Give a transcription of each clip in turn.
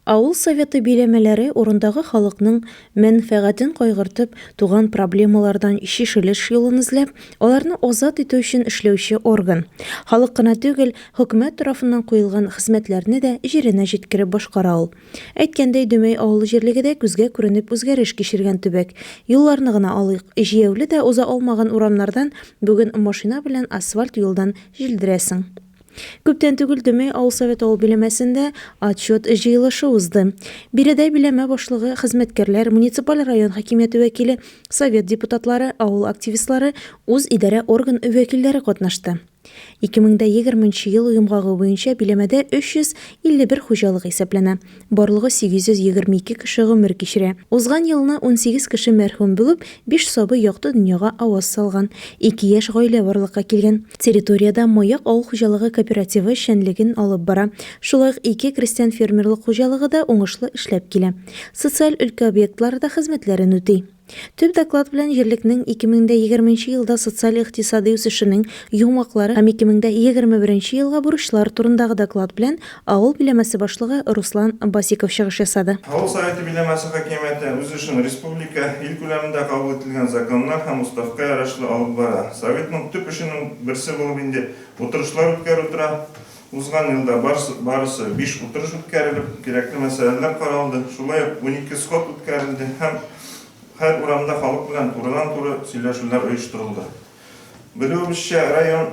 Авыл советы биләмәләре урындагы халыкның мәнфәгатен кайгыртып, туган проблемалардан чишелеш юлын эзләп, аларны азат итү өчен эшләүче орган. Халык кына түгел, хөкүмәт тарафыннан куелган хезмәтләрне дә җиренә җиткереп башкара ул. Әйткәндәй, Дөмәй авылы җирлеге дә күзгә күренеп үзгәреш кичергән төбәк. Юлларны гына алыйк, җәяүле дә уза алмаган урамнардан бүген машина белән асфальт юлдан җилдерәсең. Күптән түгел Дөмәй авыл советы авыл биләмәсендә отчет җыелышы узды. Биредә биләмә башлыгы, хезмәткәрләр, муниципаль район хакимияте вәкиле, совет депутатлары, авыл активистлары, үз идарә орган вәкилләре катнашты. 2020 нче ел йомгагы буенча биләмәдә 351 хуҗалык исәпләнә. Барлыгы 822 кеше гомер кичерә. Узган елны 18 кеше мәрхүм булып, биш сабый якты дөньяга аваз салган, ике яшь гаилә барлыкка килгән. Территориядә Маяк авыл хуҗалыгы кооперативы эшчәнлеген алып бара. Шулай ук ике крестьян-фермерлык хуҗалыгы да уңышлы эшләп килә. Социаль өлкә объектлары да хезмәтләрен үти. Төп доклад белән җирлекнең 2020 нче елда социаль-икътисадый үсешенең йомгаклары һәм 2021 нче елга бурычлар турындагы доклад белән авыл биләмәсе башлыгы Руслан Басиков чыгыш ясады. Авыл Советы биләмәсе хакимияте үз эшен республика, ил күләмендә кабул ителгән законнар һәм уставка ярашлы алып бара. Советның төп эшенең берсе булып инде утырышлар үткәрү тора. Узган елда барысы биш утырыш үткәрелеп, кирәкле мәсьәләләр каралды, шулай ук 12 сход үткәрелде һәм һәр урамда халык белән турыдан-туры сөйләшүләр оештырылды. Белүебезчә, район,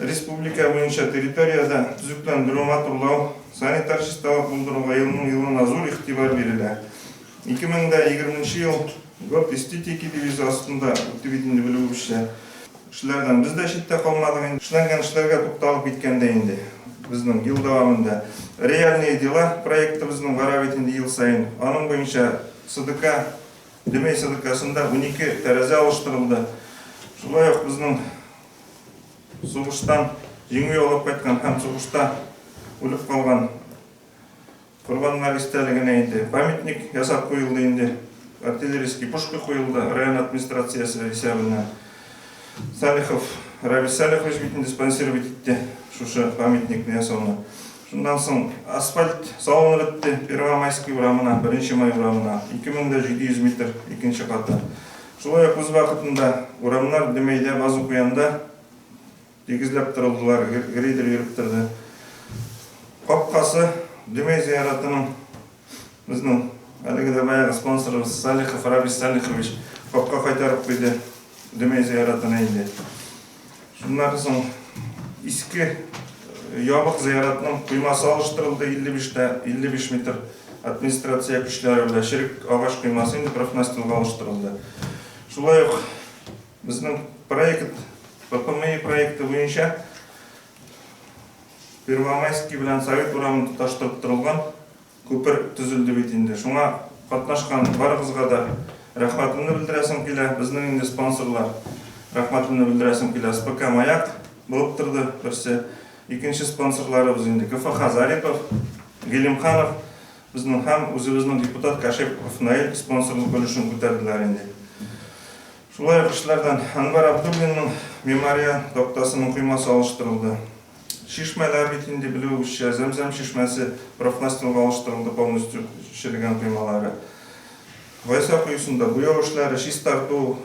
республика буенча территориядә төзекләндерү, матурлау, санитар чисталык булдыруга елның-елына зур игътибар бирелә. 2020 нче ел Год эстетики девизы астында үтте бит инде, белүебезчә. Эшләрдән без дә читтә калмадык инде. Эшләнгән эшләргә тукталып киткәндә инде, безнең ел дәвамында Реальные дела проекты безнең бара бит инде ел саен. Аның буенча СДК, Дөмәй СДКсында 12 тәрәзә алыштырылды. Шулай ук безнең сугыштан җиңү яулап кайткан һәм сугышта үлеп калган Корбаннар истәлегенә инде памятник ясап куелды инде. Артиллерийский пушка куелды район администрациясе исәбеннән. Салихов Равис Салихович бит инде спонсировать итте шушы памятникны ясауны. Шуннан соң асфальт салынып бетте Первомайский урамына, Беренче май урамына, 2700 метр икенче каты. Шулай ук үз вакытында урамнар Дөмәйдә, Базукуянда Тигезләп торылдылар, грейдер йөреп торды. Капкасы Дөмәй зияратының безнең әлеге дә баягы спонсорыбыз Салихов Рабис Салихович капка кайтарып куйды Дөмәй зияратына инде. Шуннан соң иске ябык зияратның коймасы алыштырылды 55 тә 55 метр администрация көчләре белән черек агач коймасы инде профнастилга алыштырылды. Шулай ук Безнең проект ППМИ проекты буенча Первомайский белән Совет урамын тоташтырып торылган күпер төзелде бит инде. Шуңа катнашкан барыгызга да рәхмәтемне белдерәсем килә. Безнең инде спонсорлар, рәхмәтемне белдерәсем килә. СПК Маяк булып торды берсе. Икенче спонсорларыбыз инде КФХ Зарипов, Гилимханов безнең һәм үзебезнең депутат Кашипов Наил спонсорлык өлешен күтәрделәр инде. Шулай ук эшләрдән Әнвәр Абдуллинның мемориаль тактасының коймасы алыштырылды. Чишмәләр бит инде, белүебезчә, Зәмзәм чишмәсе профнастилга алыштырылды, полностью черегән коймалары. Гайсә коесында буяу эшләре, чистарту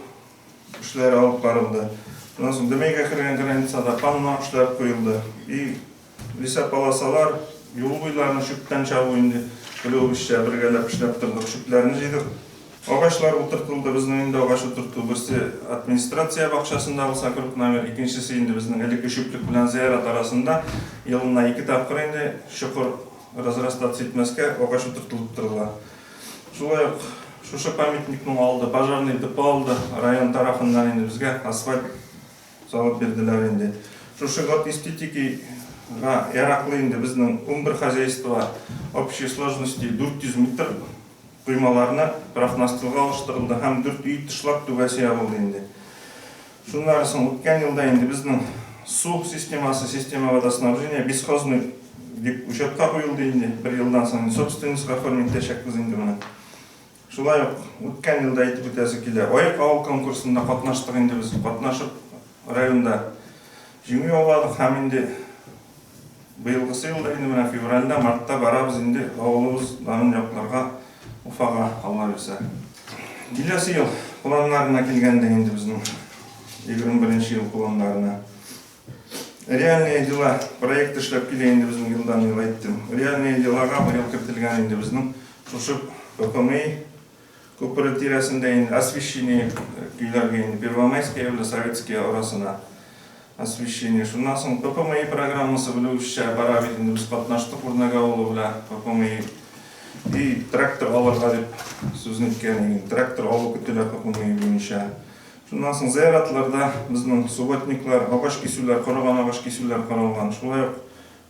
эшләре алып барылды. Шуннан соң Дөмәйгә кергән границада панно эшләп куелды. И Лесополосалар, юл буйларын чүптән чабу инде, белүебезчә, бергәләп эшләп тордык, чүпләрне җыйдык. Агачлар утыртылды, безнең инде агач утырту, берсе администрация бакчасында булса, круг номер, икенчесе инде безнең элекке чүплек белән зыярат арасында елына ике тапкыр инде чокыр разрастаться итмәскә агач утыртылып торыла. Шулай ук шушы памятникның алды пожарный депо алды, район тарафыннан инде безгә асфальт Салып бирделәр инде. Шушы год эстетики га яраклы инде безнең 11 хозяйство общей сложности 400 метр коймаларны профнастилга алыштырылды һәм дүрт өй тышлап түбәсе ябылды инде. Шуннан соң үткән елда инде безнең су системасы, система водоснабжения бесхозный дип учетка куелды инде. Бер елдан соң инде собственностька оформить итәчәкбез инде моны. Шулай ук үткән елда әйтеп үтәсе килә, Аек авыл конкурсында катнаштык инде без, катнашып районда җиңү яуладык һәм инде Быелгысы елда инде менә февральдә, мартта барабыз инде авылыбыз данын якларга Уфага, Алла бирсә. Киләсе ел планнарына килгәндә инде безнең 21 нче ел планнарына. Реальные дела проект эшләп килә инде безнең елдан ел әйттем. Реальные делага быел кертелгән инде безнең шушы ППМИ күпере тирәсендә инде освещение көйләргә инде Первомайская белән Советская арасына освещение. Шуннан соң ППМИ программасы белүебезчә бара бит инде без катнаштык Үрнәк авылы белән ППМИ и трактор алырга дип сүз ниткән идек. Трактор алу көтелә ППМИ буенча. Шуннан соң зыяратларда безнең субботниклар, агач кисүләр, корыган агач кисүләр каралган. Шулай ук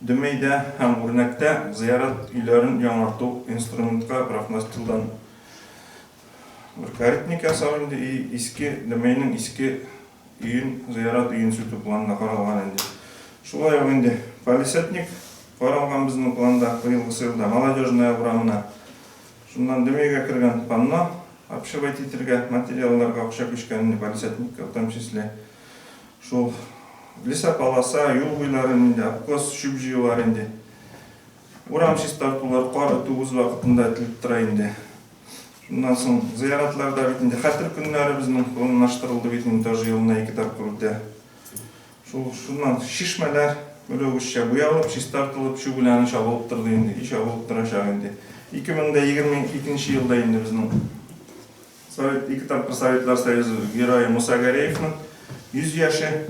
Дөмәйдә һәм Үрнәктә зыярат өйләрен яңарту инструментка профнастилдан бер каретник ясау инде и иске Дөмәйнең иске өен, зыярат өен сүтү планында каралган инде. Шулай ук инде палисадник каралган безнең планда быелгысы елда Молодежная урамына. Шуннан Дөмәйгә кергән панно обшивать итергә, материалларга акча күчкән инде, палисадникка в том числе. Шул лесополоса, юл буйларын инде, обкос, чүп җыюлар инде. Урам чистартулар, кар өтү үз вакытында этелеп тора инде. Шуннан соң зыяратларда бит инде хәтер көннәре безнең планлаштырылды бит инде тоже елына ике тапкыр үтә. Шул шуннан чишмәләр белүебезчә буялып, чистартылып, чү белән чабылып торды инде, и чабылып торачак инде. 2022 нче елда инде безнең Совет, ике тапкыр Советлар Союзы Герое Муса Гәрәевның 100 яше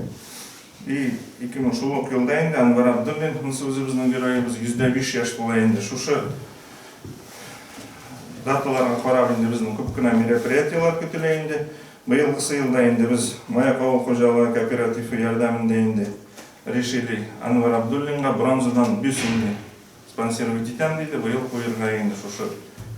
и 2000 шул ук елда инде Әнвәр Абдуллин, монысы үзебезнең героебыз, 105 яшь була инде. Шушы даталарга карап инде безнең күп кенә мероприятиеләр көтелә инде. Быелгысы елда инде без Маяк авыл хуҗалыгы кооперативы ярдәмендә инде решили Әнвәр Абдуллинга бронзадан бюст инде спонсировать итәм диде, быел куерга инде шушы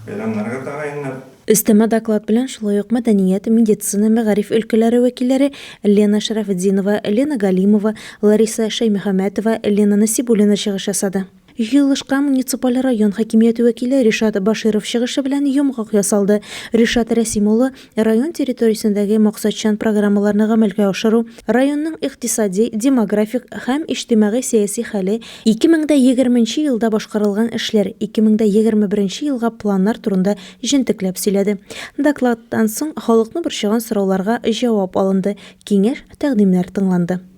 бәйрәмнәргә тәгаенләп. Өстәмә доклад белән шулай ук мәдәният, медицина, мәгариф өлкәләре вәкилләре Лена Шәрәфетдинова, Лена Галимова, Лариса Шәймөхәммәтова, Лена Насибуллина чыгыш ясады. Җыелышка муниципаль район хакимияте вәкиле Ришат Баширов чыгышы белән йомгак ясалды. Ришат Рәсим улы район территориясендәге максатчан программаларны гамәлгә ашыру, районның икътисади, демографик һәм иҗтимагый-сәяси хәле, 2020 нче елда башкарылган эшләр, 2021 нче елга планнар турында җентекләп сөйләде. Докладтан соң халыкны борчыган сорауларга җавап алынды, киңәш-тәкъдимнәр тыңланды.